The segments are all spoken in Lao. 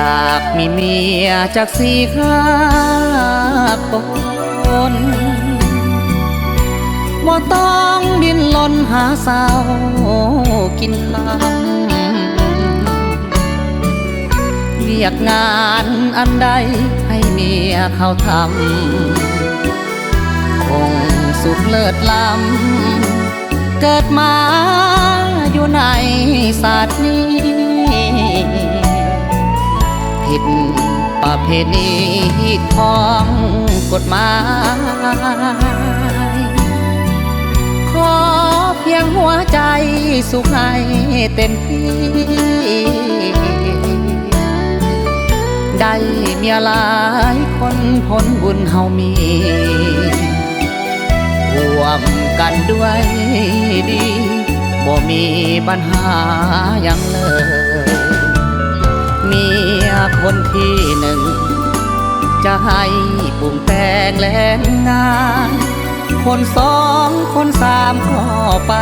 ຢາກມີເມຍຈັກສີ່ຫ້າຄົນ ບໍ່ຕ້ອງດີ້ນລົນຫາເຊົ້າກິນຄ່ຳ ວຽກງານອັນໃດໃຫ້ເມຍເຂົາທຳ ຄົງສຸກເລີດລ້ຳ ເກີດມາຢູ່ໃນຊາດນີ້ ຜິດປະເພນີຂອງກົດໝາຍ ຂໍພຽງຫົວໃຈສຸກໃຫ້ເຕັມທີ່ ໄດ້ເມຍຫຼາຍຄົນຜົນບຸນເຮົາມີ ຮ່ວມກັນດ້ວຍດີ ບໍ່ມີບັນຫາຫຍັງເລີຍ ເມຍຄົນທີໜຶ່ງ ຈະໃຫ້ປຸງແຕ່ງແລງງານ ຄົນສອງຄົນສາມກໍໄປ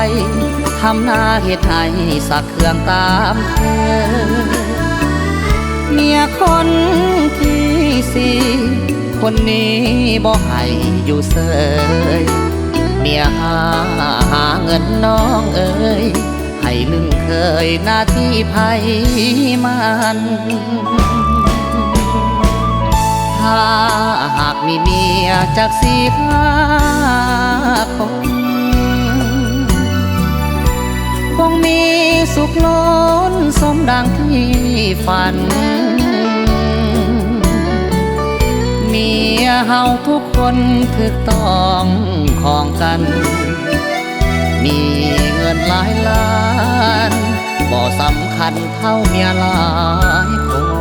ທຳນາເຮັດໄຮ່ຊັກເຄື່ອງຕາມເຄີຍ ເມຍຄົນທີສີ່ ຄົນນີ້ບໍ່ໃຫ້ຢູ່ເຊີຍ ເມຍຫາ ຫາເງິນນ້ອງເອີຍ ໃຫ້ລຶ້ງເຄີຍໜ້າທີ່ໃຜມັນ ຖ້າຫາກມີເມຍຈັກສີ່ຫ້າຄົນ ຄົງມີສຸກລົ້ນສົມດັ່ງທີ່ຝັນ ເມຍເຮົາທຸກຄົນຖືກຕ້ອງຂອງກັນ ມີເງິນຫຼາຍລ້ານ ບໍ່ສຳຄັນເທົ່າເມຍຫຼາຍຄົນ.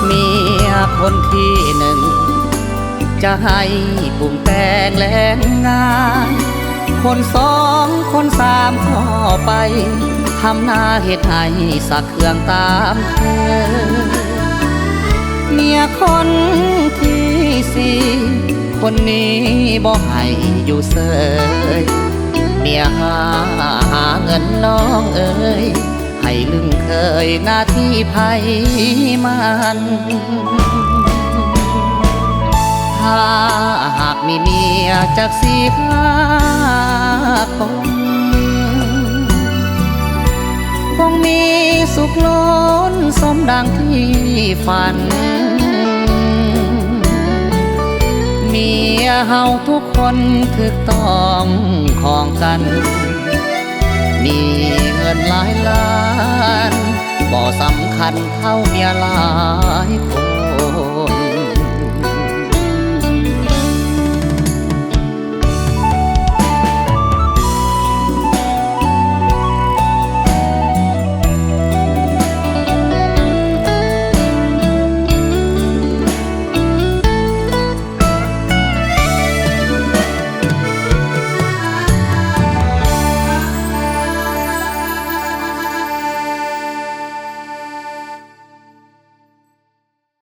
ເມຍຄົນທີໜຶ່ງ ຈະໃຫ້ປຸງແຕ່ງແລງງານ ຄົນສອງຄົນສາມກໍໄປ ທຳນາເຮັດໄຮ່ຊັກເຄື່ອງຕາມເຄີຍ ເມຍຄົນທີສີ່ ຄົນນີ້ບໍ່ໃຫ້ຢູ່ເຊີຍ ເມຍຫາ ຫາເງິນນ້ອງເອີຍ ໃຫ້ລຶ້ງເຄີຍໜ້າທີ່ໃຜມັນ ຖ້າຫາກມີເມຍຈັກສີ່ຫ້າຄົນ ຄົງມີສຸກລົ້ນສົມດັ່ງທີ່ຝັນ ເມຍເຮົາທຸກຄົນຖືກຕ້ອງຂອງກັນ ມີເງິນຫຼາຍລ້ານ ບໍ່ສຳຄັນເທົ່າເມຍຫຼາຍຄົນ.